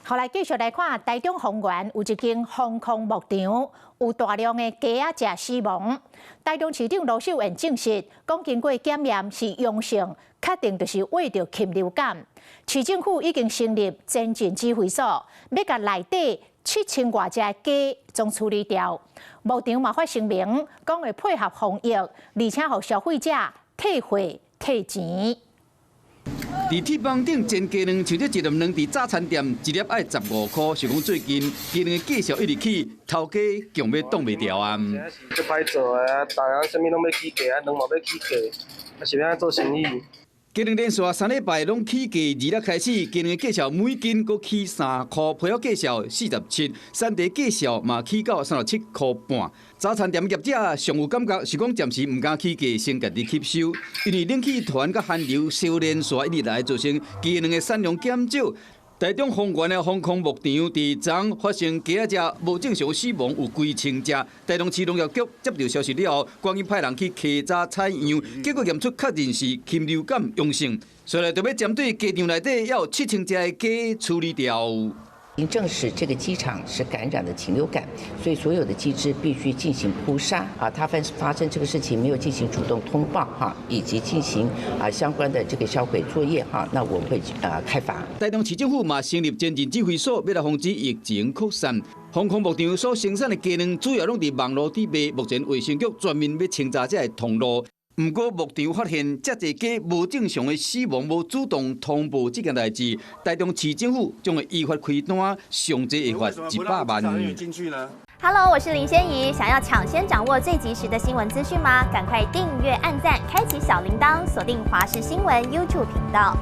好，來繼續來看，台中豐原有一間防空牧場，有大量的雞仔隻死亡。台中市長盧秀燕證實，講經過檢驗是陽性，確定就是患著禽流感。市政府已經成立前進指揮所，欲共內底7000外隻雞總處理掉。牧場嘛發聲明，講會配合防疫，而且予消費者退貨退錢。佇鐵板頂煎雞卵，像這一粒卵佇早餐店一粒愛15箍，是講最近雞卵的價數一直起，頭家強欲擋袂牢啊！足歹做啊，逐工啥物攏欲起價啊，卵嘛欲起價，啊是欲按怎做生意？雞卵連續3禮拜攏起價，2日開始雞卵的價數每斤閣起3箍，批發價數47，產地價數嘛起到37箍半。早餐店業者上有感覺是講暫時毋敢起價，先家己吸收，因為冷氣團佮寒流相連續一直來造成雞卵的產量減少。台中豐原的防空牧場佇昨發生雞仔隻無正常死亡，有幾千隻。台中市農業局接到消息了後，趕緊派人去稽查採樣，結果驗出確認是禽流感陽性，所以就欲針對雞場內底猶有7000隻的雞處理掉。已經證實這個雞場是感染了禽流感，所以所有的雞隻必須進行撲殺。啊，他發生這個事情沒有進行主動通報哈，以及進行啊相關的這個銷毀作業哈，那我們會啊開罰。台中市政府嘛成立前進指揮所，欲來防止疫情擴散。防空牧場所生產的雞卵主要攏佇網路底賣，目前衛生局全面欲清查這个通路。毋過牧場發現遮濟雞無正常的死亡，無主動通報這件代誌，台中市政府將會依法開單，上濟會罰100萬。 Hello，我是林仙怡，想要搶先掌握最及時的新聞資訊嗎？趕快訂閱、按讚、開啟小鈴鐺，鎖定華視新聞 YouTube 頻道。